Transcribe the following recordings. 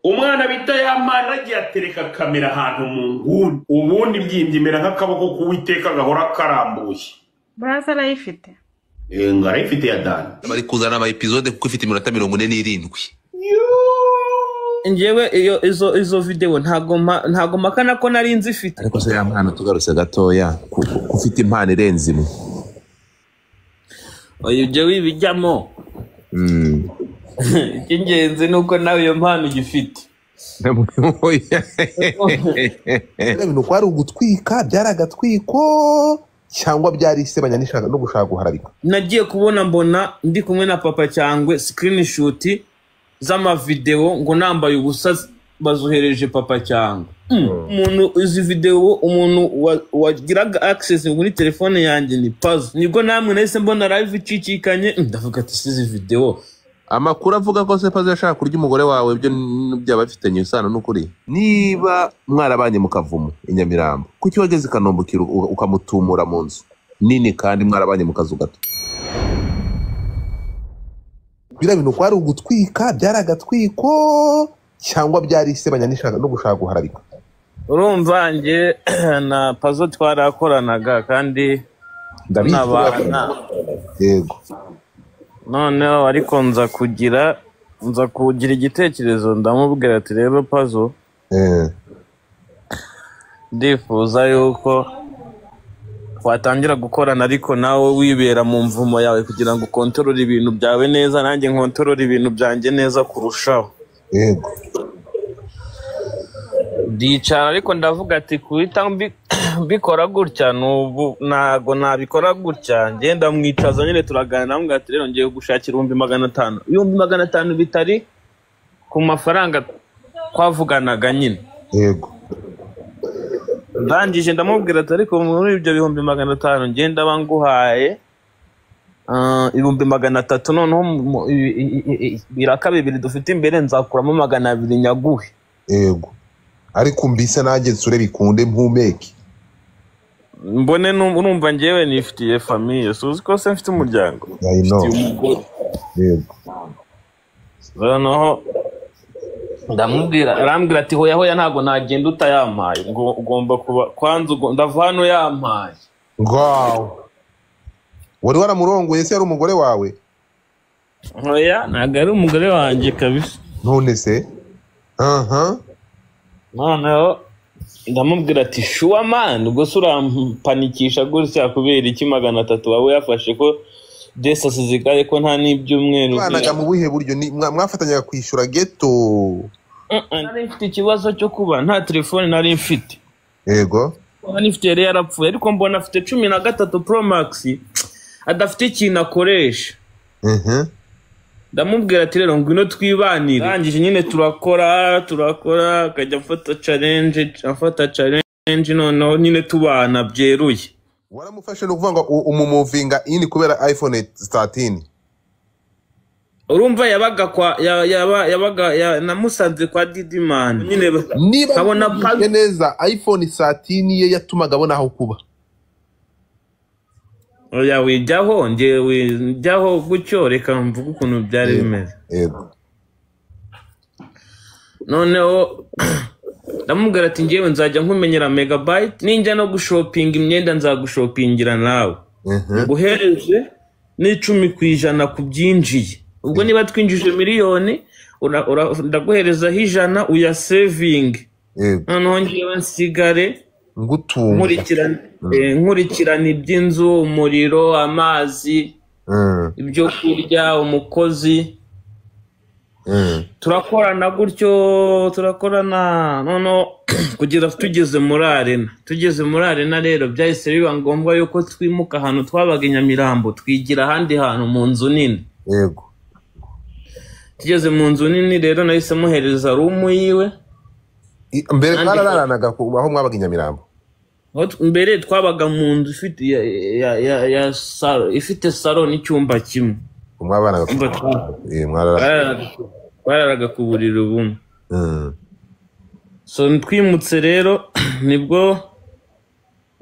Umwana bita Yampano agiye atereka kamera ahantu mu nguni, ubundi byimbye imera nk'akaboko k'Uwiteka gahora karambuye. Buraza arayifite. Ngo arayifite ya Dani. Bari kuzana ama episode kuko ifite iminota 47. Njyewe iyo izo video ntago makana ko nari nzifite. Ariko se Yampano, tugarutse gatoya, ko ufite impano irenze imwe. Oya, ibyo wibijyamo. Icy'ingenzi ni uko nawe iyo mpano ugifite. Ibintu kwari ugutwika, byari agatwiko cyangwa byari isebanya n'ishaka no gushaka guharabika? Nagiye kubona mbona ndi kumwe na Papa Cyangwe, screenshot z'amavideo ngo nambaye ubusa bazohereje Papa Cyangwe. Umuntu izi video, umuntu wagiraga access muri telefone yanjye ni Pazo. Nibwo namwe nahise mbona live icicikanye, ndavuga ati sizi video. Amakuru avuga ko se Pazo yashaka kurya umugore wawe, byo byaba bifitanye isano n'ukuri? Niba mwarabanye mu Kavumu i Nyamirambo, kuki wageze i Kanombe ukamutumura mu nzu nini kandi mwarabanye mu kazu gato? Biriya bintu kwari ugutwika, byari agatwiko cyangwa byari isebanya n'ishaka no gushaka guharabika? Urumva njye na Pazo twarakoranaga kandi Ndabizi. tunabana. Yego. Noneho ariko nza kugira igitekerezo, ndamubwira ati: "Rero Pazo, ndifuza yuko twatangira gukorana, ariko nawe wibera mu mvumo yawe kugira ngo ukontorore ibintu byawe neza, nanjye nkontorore ibintu byanjye neza kurushaho." Ndicara, ariko ndavuga ati kuhita mbikora gutya nubu ntago nabikora gutya. Ngenda mwicaza nyine, turaganira, ndamubwira ati: "Rero ngiye gushakira 500,000, 500,000 bitari ku mafaranga twavuganaga nyine." Ndangije ndamubwira ati: "Ariko muri ibyo 500,000 ngenda banguhaye 300,000, noneho ibiraka bibiri dufite imbere nzakuramo 200 nyaguhe." Yego, ariko mbise nanjye nsure bikunde mpumeke. Mbone urumva njyewe nifitiye famille, suzi ko se mfite umuryango, I know. mfitiye umugore. Noneho ndamubwira, arambwira ati: "Hoya hoya, ntabwo nagenda utayampaye, ngo ugomba kuba kwanza ndava hano yampaye." Ngaho wari waramurongoye se? Yari umugore wawe? Hoya, ntabwo ari umugore wanjye kabisa. None se aha? Noneho ndamubwira ati: "Sure man, ubwo se urampanikisha gutya kubera iki? 300 waba uyafashe ko desasi zigaye, ko nta n'ibyumweru?" Mwabanaga mu buhe buryo? Ni mwafatanyaga kwishyura geto? Nari mfite ikibazo cyo kuba nta telefone nari mfite. Nari mfite yari yarapfuye, ariko mbona afite 13 Pro Max adafite ikintu akoresha. Ndamubwira ati: "Rero ngwino twibanire." Arangije nyine turakora, turakora, akajya afata challenge, afata challenge, noneho nyine tubana byeruye. Waramufashe, ni ukuvuga ngo umumovinga in kubera iPhone 13? Urumva yabaga kwa yabaga namusanze kwa Didimani nyine Niba nkabona numvise neza, iPhone 13 ye yatumaga abona aho kuba. Oya, wijyaho, njye wijyaho gutyo, reka mvuge ukuntu byari bimeze. Noneho ndamubwira ati: "Ngewe nzajya nkumenyera megabyte, ninjya no gushopinga imyenda nzagushopingira nawe, nguhereze n'10% ku byinjiye. Ubwo niba twinjije miliyoni, ndaguherezaho 100 uyasevinge, noneho ngewe nsigare Ngutunga. nkurikirana iby'inzu, umuriro, amazi, ibyo kurya, umukozi." Turakorana gutyo, turakorana, noneho kugeza tugeze muri Arena. Tugeze muri Arena rero, byahise biba ngombwa yuko twimuka ahantu twabaga i Nyamirambo, twigira ahandi hantu mu nzu nini. Tugeze mu nzu nini rero, nahise muhereza room yiwe. Mbere mwarararanaga aho mwabaga i Nyamirambo? Aho mbere twabaga mu nzu ifite ya salo, ifite salo n'icyumba kimwe. Mwabanaga Umva, mwararanaga. Twararaga ku buriri bumwe. So twimutse rero, nibwo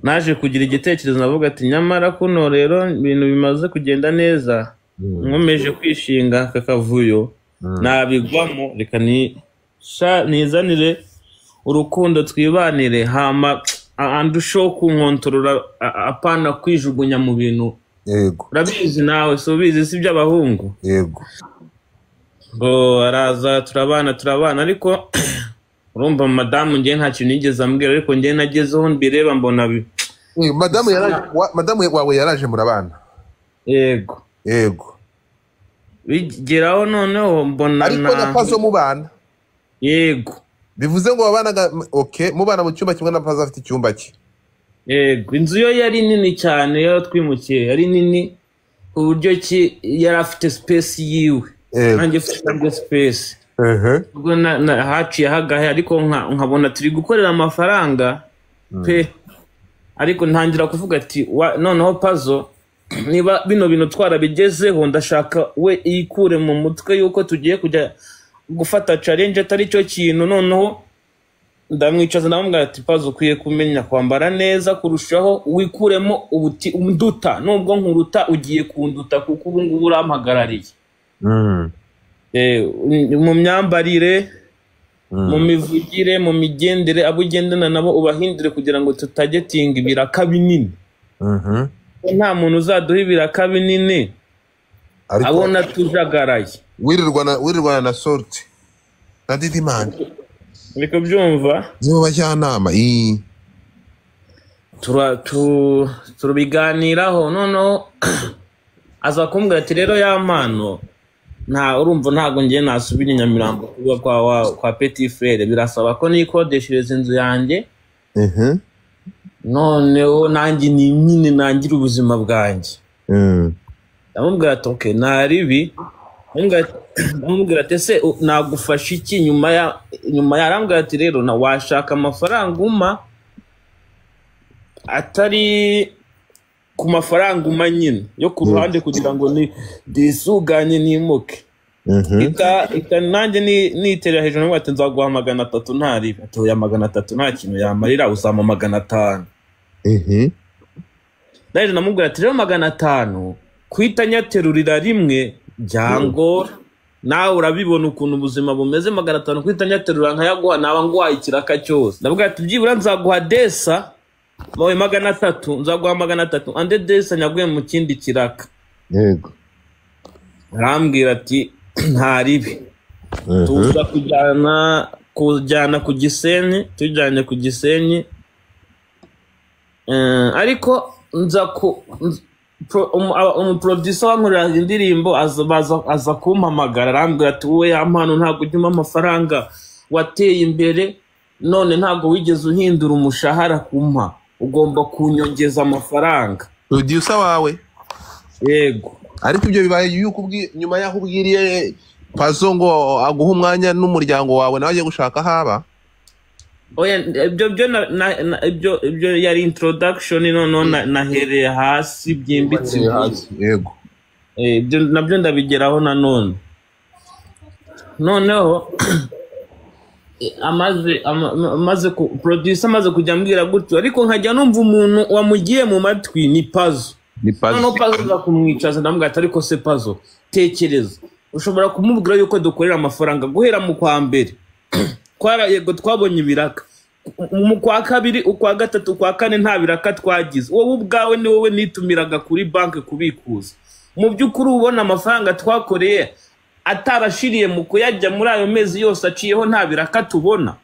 naje kugira igitekerezo, navuga ati: "Nyamara kuno rero ibintu bimaze kugenda neza, nkomeje kwishinga aka kavuyo nabigwamo, reka ni Sha nizanire urukundo twibanire, hama andusheho kunkontorora, apana kwijugunya mu bintu. Yego. Urabizi nawe, si ubizi? Si iby'abahungu? Yego. Ngo araza turabana, turabana, ariko urumva madamu njye nta kintu yigeze ambwira, ariko njye nagezeho mbireba mbona Madamu yaraje, madamu wawe yaraje murabana? Yego. Yego. Bigeraho noneho mbona ariko na Pazo mubana? Yego. Bivuze ngo babanaga, okay, mubana mu cyumba kimwe na Pazo afite icyumba cye? Yego, inzu yo yari nini cyane, yo twimukiye yari nini ku buryo ki yari afite space yiwe, nanjye mfite space. Ubwo haciye hagahe, ariko nkabona turi gukorera amafaranga pe, ariko ntangira kuvuga ati noneho Pazo, niba bino bintu twarabigezeho, ndashaka we yikure mu mutwe yuko tugiye kujya gufata challenge atari cyo kintu. Noneho ndamwicaza, ndamubwira ati: "Pazo, ukwiye kumenya kwambara neza kurushaho, wikuremo ubuti nduta, nubwo nkuruta ugiye kunduta kuko ubu ngubu urampagarariye mu myambarire, mu mivugire, mu migendere, abo ugendana nabo ubahindure kugira ngo tutagetinga ibiraka binini. Nta muntu uzaduha ibiraka binini ariko abona tujagaraye." Wirirwana na Sorti na Didimani? Uri kubyumva? Nibo bajyanama. Turabiganiraho, noneho aza kumbwira ati: "Rero ya mpano nta, urumva ntabwo ngiye nasubira i Nyamirambo kuba kwa petit frère, birasaba ko nikodeshereza inzu yanjye, noneho nanjye ni nyine nangire ubuzima bwanjye." Ndamubwira ati: "Okay, nta ribi." Ndamubwira ati: "Ese nagufasha iki nyuma ya?" Arambwira ati: "Rero na washaka amafaranga umpa atari ku mafaranga umpa nyine yo ku ruhande kugira ngo ni ndisuganye nimuke." Ita nanjye niterera hejuru, ndavuga ati: "Nzaguha 300 nta ribi." Ati: "Oya, 300 nta kintu yamarira, uzampa 500." Ndaje ndamubwira ati: "Rero 500 kuhita nyaterurira rimwe byangora, nawe urabibona ukuntu ubuzima bumeze, 500 kuhita nyaterura nkayaguha naba nguhaye ikiraka cyose." Ndavuga ati: "Byibura nzaguha desa wowe 300, nzaguha 300 ande desa nyaguye mu kindi kiraka." Arambwira ati: "Nta ribi." Tuza kujyana ku Gisenyi, tujyanye ku Gisenyi, ariko nza ku umuproducer wankorera indirimbo aza kumpamagara, arambwira ati: "Wowe ya mpano ntabwo ujya umpa amafaranga, wateye imbere none ntabwo wigeze uhindura umushahara kumpa, ugomba kunyongeza amafaranga." Producer wawe? Yego. Ariko ibyo bibaye yuko nyuma y'aho ubwiriye Pazo ngo aguhe umwanya n'umuryango wawe, nawe agiye gushaka haba? Oya, ibyo byo ibyo yari introduction, noneho nahereye hasi byimbitse inkuru. Ibyo nabyo ndabigeraho nanone. Noneho amaze ku producer amaze kujya ambwira gutyo, ariko nkajya numva umuntu wamugiye mu matwi ni Pazo. Ni Pazo. Noneho Pazo aza kumwicaza, ndamubwira ati: "Ariko se Pazo, tekereza, ushobora kumubwira yuko dukorera amafaranga guhera mu kwa mbere, twara yego twabonye ibiraka mu kwa kabiri, ukwa gatatu, ukwa kane nta biraka twagize. Wowe ubwawe ni wowe nitumiraga kuri banki kubikuza. Mu by'ukuri ubona amafaranga twakoreye atarashiriye mu kuyajya muri ayo mezi yose aciyeho nta biraka tubona?"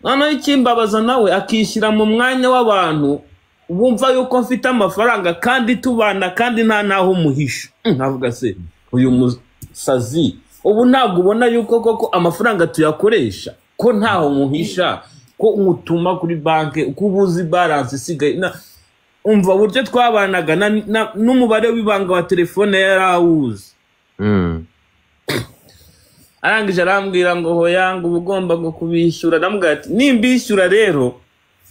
Noneho ikimbabaza, nawe akishyira mu mwanya w'abantu bumva yuko mfite amafaranga kandi tubana, kandi nta n'aho muhisha. Nkavuga: "Se uyu musazi ubu ntabwo ubona yuko koko amafaranga tuyakoresha, ko ntaho muhisha, ko nkutuma kuri banki, ko uba uzi balance isigaye?" Umva uburyo twabanaga n'umubare w'ibanga wa telefone yari awuzi. Arangije arambwira ngo: "Hoya," ngo uba ugomba ngo kubishyura. Ndamubwira ati: "Nimbishyura rero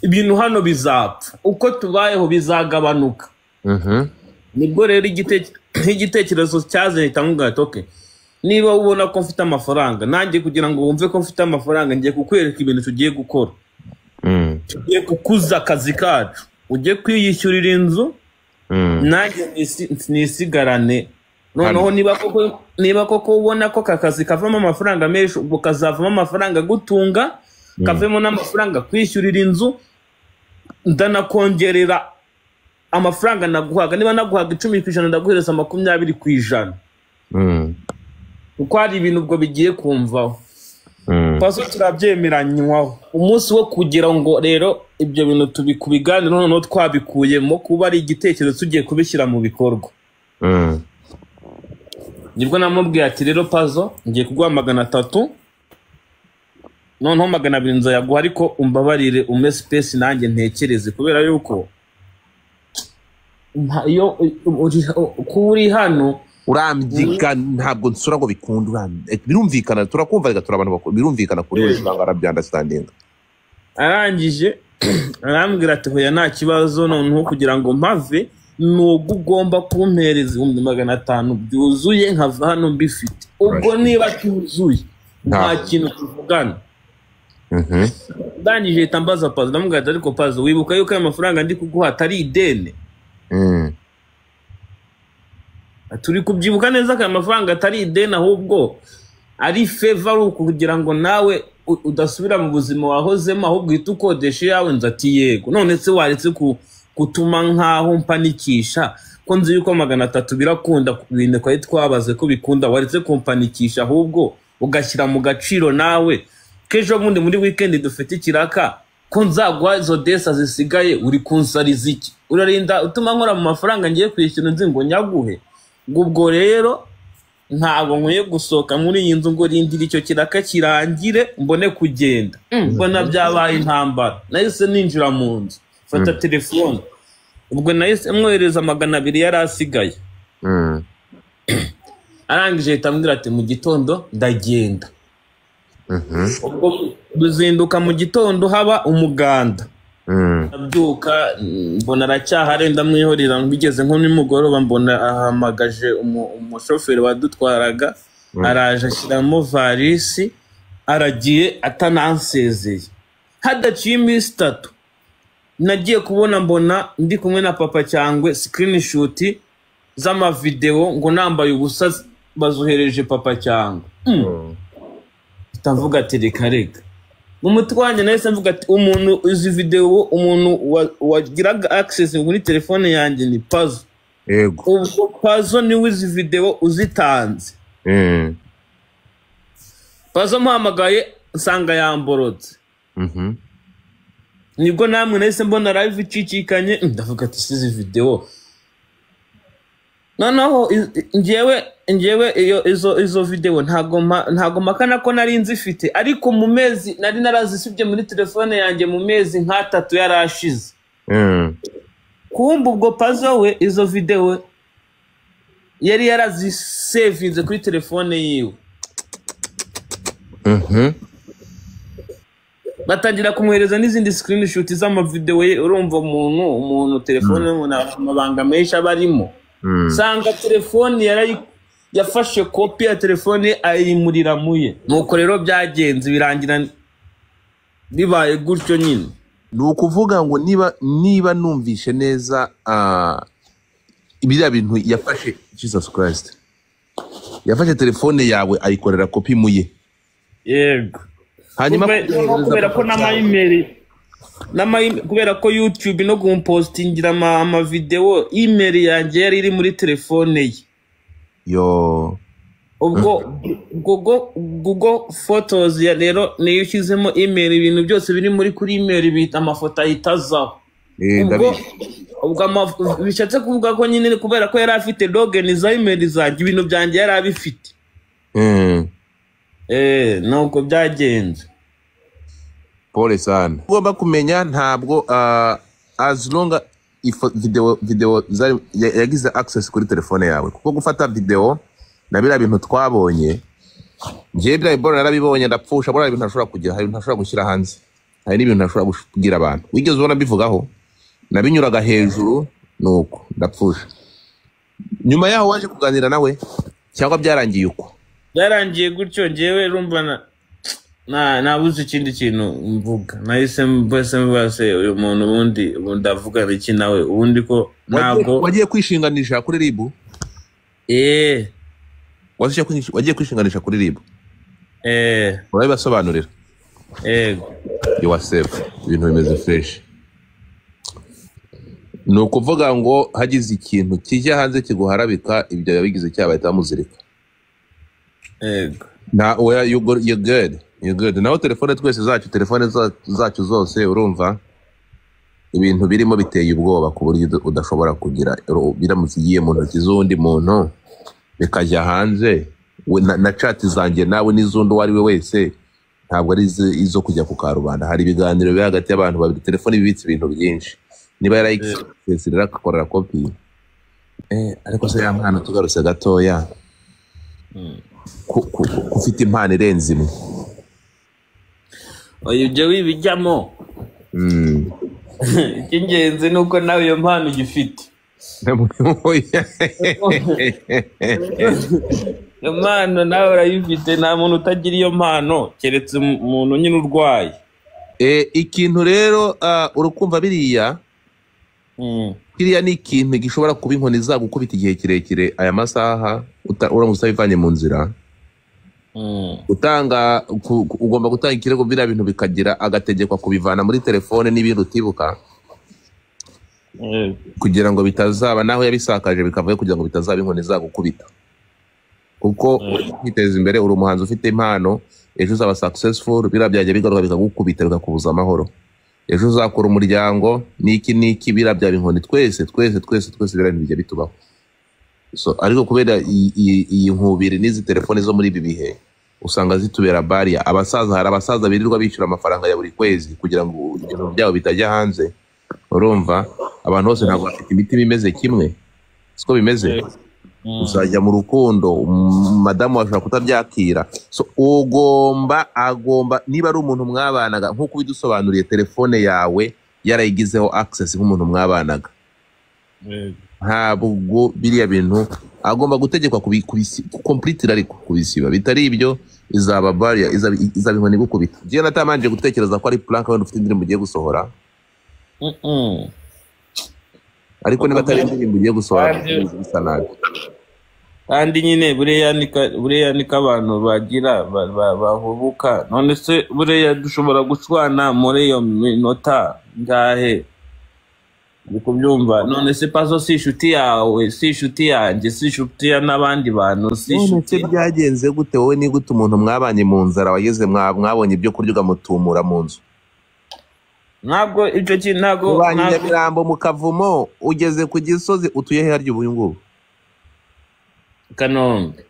ibintu hano bizapfa, uko tubayeho bizagabanuka." Nibwo rero igitekerezo cyazanye, ndamubwira ati: "Okay, niba ubona ko mfite amafaranga, nanjye kugira ngo wumve ko mfite amafaranga, ngiye kukwereka ibintu tugiye gukora. Tugiye gukuza akazi kacu, ujye kwiyishyurira inzu, nanjye nisigarane." Noneho niba koko ubona ko kakazi kavamo amafaranga menshi, ubwo kazavamo amafaranga agutunga, kavemo n'amafaranga kwishyurira inzu, ndanakongerera amafaranga naguhaga. Niba naguhaga 10%, ndaguhereza 20%, kuko hari ibintu ubwo bigiye kumvaho. Pazo turabyemeranywaho. Umunsi wo kugira ngo rero ibyo bintu tubikubiganire, noneho twabikuyemo kuba ari igitekerezo tugiye kubishyira mu bikorwa, nibwo namubwiye ati rero Pazo, ngiye kuguha 300, noneho 200 nzayaguha, ariko umbabarire umpe space nanjye ntekereze, kubera yuko iyo kuba uri hano urambyiga ntabwo nsura ngo bikunde. Birumvikana, turakumva, reka turi abantu bakuru, birumvikana kuri wese ntabwo arabyunderstandinga. Arangije arambwira ati hoya nta kibazo, noneho kugira ngo mpave nubwo ugomba kumpereza 500,000 byuzuye nkava hano mbifite. Ubwo niba cyuzuye nta kintu tuvugana. Ndangije ahita mbaza Pazo, ndamubwira ati ariko Pazo, wibuka yuko aya mafaranga ndi kuguha atari ideni? Turi kubyibuka neza ko aya mafaranga atari ideni, ahubwo ari favor, ari ukugira ngo nawe udasubira mu buzima wahozemo, ahubwo uhita ukodesha iyawe nzu. Ati yego. None se waretse gutuma nkaho mpanikisha, ko nzi yuko 300 birakunda, ku bintu twari twabaze ko bikunda, waretse kumpanikisha ahubwo ugashyira mu gaciro nawe, k'ejo bundi muri weekend dufite ikiraka, ko nzaguha izo desa zisigaye? Uri kunsariza iki? Urarinda utuma nkora mu mafaranga ngiye kwishyura inzu ngo nyaguhe? Ngo ubwo rero ntabwo nkwiye gusohoka muri iyi nzu, ngo rindira icyo kiraka kirangire mbone kugenda. Mbona byabaye intambara, nahise ninjira mu nzu mfata telefone, ubwo nahise mwohereza 200 yari asigaye. Arangije ahita ambwira ati mu gitondo ndagenda. Ubwo ruzinduka mu gitondo haba umuganda, abyuka mbona aracyahari, ndamwihorera. Bigeze nko nimugoroba mbona ahamagaje umushoferi wadutwaraga, araje ashyiramo varisi, aragiye atanansezeye. Hadaciye iminsi 3 nagiye kubona mbona ndi kumwe na Papa Cyangwe, screenshot z'amavideo ngo nambaye ubusa bazohereje Papa Cyangwe. Ndavuga ati reka reka. Mu mutwe wanjye nahise mvuga ati umuntu izi video, umuntu wagiraga access muri telefone yanjye ni Pazo. Ubwo Pazo niwe izi video uzitanze. Pazo muhamagaye nsanga yamborotse. Nibwo namwe nahise mbona live icicikanye, ndavuga ati sizi video. Noneho njyewe iyo izo video ntago makana ko nari nzifite, ariko mu mezi nari narazisibye muri telefone yanjye mu mezi nk'atatu yarashize. Kumva ubwo Pazo we izo video yari yarazisevinze kuri telefone yiwe. Batangira kumwohereza n'izindi screenshot z'amavideo ye. Urumva umuntu telefone y'umuntu amabanga menshi aba arimo. Sanga telefone yafashe kopi ya telefone ayimurira muye. Nuko rero byagenze birangira bibaye gutyo nyine. Ni ukuvuga ngo niba numvishe neza, biriya bintu yafashe, Jesus Christ, yafashe telefone yawe ayikorera kopi muye. Yego. Hanyuma kubera ko n'ama-email, kubera ko YouTube no kumpostingira ama video, email yanjye yari iri muri telefone ye. Yo. Ubwo Google Photos ya rero niyo ushyizemo email, ibintu byose biri muri kuri email bita amafoto ahita azaho. Ndabizi. Ubwo bishatse kuvuga ko nyine kubera ko yari afite login za email zanjye, ibintu byanjye yari abifite. Nuko byagenze. Pole sana. Ugomba kumenya ntabwo as long if video zari yagize access kuri telefone yawe, kuko gufata video na biriya bintu twabonye, njyewe biriya bora narabibonye ndapfusha. Bora ibintu ntashobora kugira, hari ibintu ntashobora gushyira hanze, hari n'ibintu ntashobora kubwira abantu. Wigeze ubona mbivugaho? Nabinyuraga hejuru nuko ndapfusha. Nyuma yaho waje kuganira nawe cyangwa byarangiye uko? Byarangiye gutyo. Njyewe urumva nabuze ikindi kintu mvuga, nahise mbese mbase uyu muntu ubundi ndavuga iki nawe ubundi ko ntabwo Wagiye kwishinganisha kuri RIB? Eh. Wagiye kwishinganisha kuri RIB? Eh. Urabibasobanurira? Yego. You are safe, ibintu bimeze fresh. Ni ukuvuga ngo hagize ikintu kijya hanze kiguharabika, ibyo yabigize icyaha bahita bamuzirika. Yego. Na oya, you good, you good, you good. Naho telefone twese zacu, telefone zacu zose, urumva ibintu birimo biteye ubwoba ku buryo udashobora kugira, biramutse igiye mu ntoki z'undi muntu bikajya hanze, we na chat zanjye nawe n'iz'undi uwo ari we wese, ntabwo ari izo kujya ku karubanda. Hari ibiganiro biri hagati y'abantu babiri, telefone ibibitse ibintu byinshi. Niba yarayikisi rero agakorera kopi. Ariko se ya mwana, tugarutse gatoya, ufite impano irenze imwe? Oya, ibyo wibijyamo. Icy'ingenzi ni uko nawe iyo mpano ugifite. Iyo mpano nawe urayifite, nta muntu utagira iyo mpano keretse umuntu nyine urwaye. Ikintu rero, urukumva biriya, kiriya ni ikintu gishobora kuba inkoni zagukubita igihe kirekire. Aya masaha uramutse utabivanye mu nzira, utanga ugomba gutanga ikirego, biriya bintu bikagira agategekwa kubivana muri telefone n'ibindi utibuka, kugira ngo bitazaba, naho yabisakaje bikavayo, kugira ngo bitazaba inkoni zagukubita, kuko uri kwiteza imbere, uri umuhanzi ufite impano, ejo uzaba successful, biriya byajya bigaruka bikagukubita, bikakubuza amahoro. Ejo uzakora umuryango n'iki n'iki, biriya byaba inkoni. Twese twese twese twese biriya bintu bijya bitubaho. So ariko kubera iyi nkubiri n'izi telefone zo muri ibi bihe, usanga zitubera bariya. Abasaza, hari abasaza birirwa bishyura amafaranga ya buri kwezi kugira ngo ibintu byabo bitajya hanze. Urumva abantu bose ntabwo bafite imitima imeze kimwe, siko bimeze? Uzajya mu rukundo, madamu ashobora kutabyakira. So ugomba, agomba, niba ari umuntu mwabanaga nk'uko ubidusobanuriye, telefone yawe yarayigizeho access nk'umuntu mwabanaga, ntabwo biriya bintu agomba gutegekwa completely, ariko kubisiba. Bitari ibyo izaba barrier, izaba inkoni igukubita. Njyewe natamanje gutekereza ko ari prank, wenda ufite indirimbo ugiye gusohora, ariko niba atari indirimbo ugiye gusohora, bisa nabi. Kandi nyine buriya niko abantu bagira bahubuka. None se buriya dushobora gushwana muri iyo minota ngahe, uri kubyumva? None se Pazo si inshuti yawe, si inshuti yanjye, si inshuti ya n'abandi bantu, si None se inshuti? byagenze gute? Wowe ni gute umuntu mwabanye mu nzara, wageze mwabonye ibyo kurya, ugamutumura mu nzu? Ntabwo icyo kintu, ntabwo Mubanye ntabwo Nyamirambo mu Kavumo, ugeze ku Gisozi, utuye he harya ubu ngubu? Kanombe.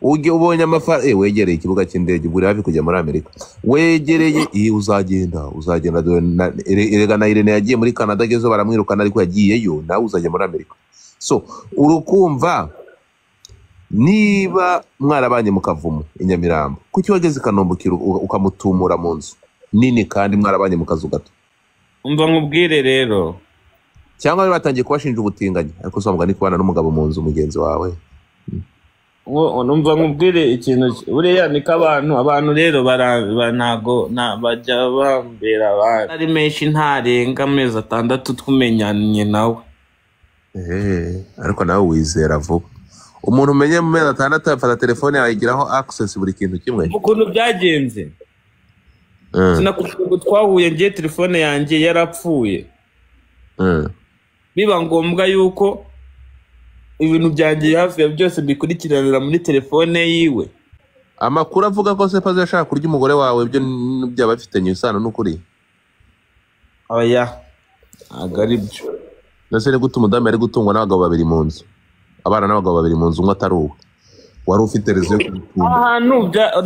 Ujye ubonye amafaranga, wegereye ikibuga cy'indege, ubwo uri hafi kujya muri Amerika, wegereye iyi, uzagenda, uzagenda. Dore erega na Irene yagiye muri Canada, agezeho baramwirukana, ariko yagiyeyo. Nawe uzajya muri Amerika. So urukumva niba mwarabanye mu Kavumo i Nyamirambo, kuki wageze i Kanombe ukamutumura mu nzu nini kandi mwarabanye mu kazu gato? Umva nkubwire rero. Cyangwa bari batangiye kubashinja ubutinganyi, ariko si mugani kubana n'umugabo mu nzu mugenzi wawe? Numva nkubwire ikintu, buriya niko abantu rero ntago bajya bambera abantu ari menshi, ntarenga amezi 6 tumenyanye nawe. Ariko nawe wizera vuba. Umuntu umenye mu mezi 6 afata telefone yawe, ayigiraho access buri kintu kimwe? Ukuntu byagenze, sinakubwira ngo twahuye, ngiye telefone yanjye yarapfuye, biba ngombwa yuko ibintu byanjye hafi ya byose mbikurikiranira muri telefone yiwe. Amakuru avuga ko Sepazo yashaka kurya umugore wawe, ibyo byaba bifitanye isano n'ukuri? Oya, ntabwo ari byo. Ndetse ni gute umudamu yari gutungwa n'abagabo babiri mu nzu, abana n'abagabo babiri mu nzu, umwe atari uwe? Wari ufite rezo yo kumutunga? Ahantu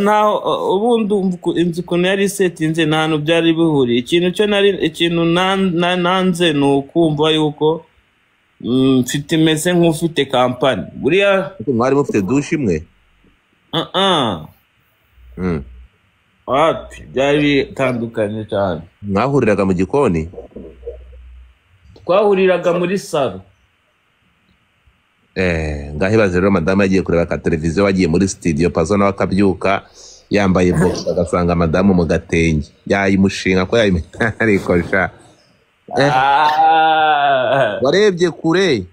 ntaho ubundi inzu ukuntu yari isetinze, nta hantu byari bihuriye. Ikintu cyo nari, ikintu nanze ni ukumva yuko mfite, meze nk'ufite kampani buriya. Ariko mwari mufite dushe imwe? Uh-uh. Wapi, byari bitandukanye cyane. Mwahuriraga mu gikoni? Twahuriraga muri salo. Ngaho ibaze rero, madamu yagiye kureba ka televiziyo, wagiye muri studio, Pazo nawe akabyuka yambaye box, agasanga madamu mu gatenge, yayimushinga ko yayimenya, ariko sha. Ah. Warebye kure.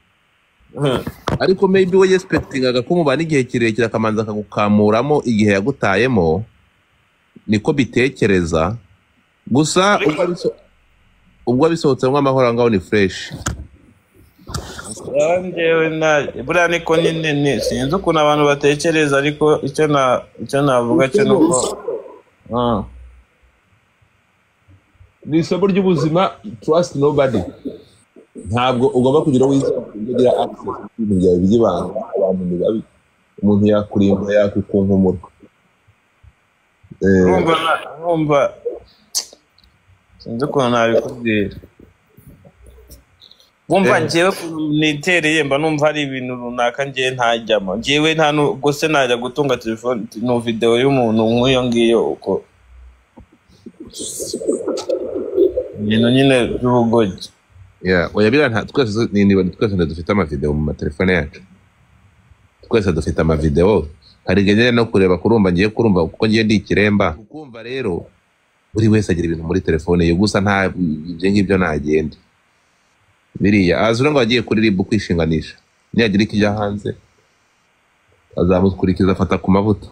Ariko maybe we yexpectingaga ko mubana igihe kirekire, akamanza akagukamuramo igihe yagutayemo, niko bitekereza gusa. Ubwo abisohotsemo amahoro aho ngaho ni fresh. Njyewe buriya niko nyine sinzi ukuntu abantu batekereza, ariko icyo navuga cyo ni uko Ni isomo ry'ubuzima: trust nobody. Ntabwo ugomba kugira uwo wizera ku buryo ugira access ku bintu byawe by'ibanga. Abantu ni babi, umuntu yakurimba, yakukunkumura. Urumva sinzi ukuntu nabikubwira. Wumva njyewe ukuntu nitereye, mba numva hari ibintu runaka njyewe ntajyamo. Njyewe nta nubwo se najya gutunga telefone no video y'umuntu nk'iyo ngiyo, uko ibintu nyine by'ubugoryi. Yeah, oya, biriya twese twese dufite amavideo mu matelefone yacu, twese dufite amavideo. Hari igihe njya no kureba kurumba, ngiye kurumba kuko ngiye ndi ikiremba. Ukumva rero buri wese agira ibintu muri telefone ye, gusa nta ibyo ngibyo nagenda biriya azura ngo agiye kuri RIB kwishinganisha, niyagira ikijya hanze azamukurikiza afata ku mavuta.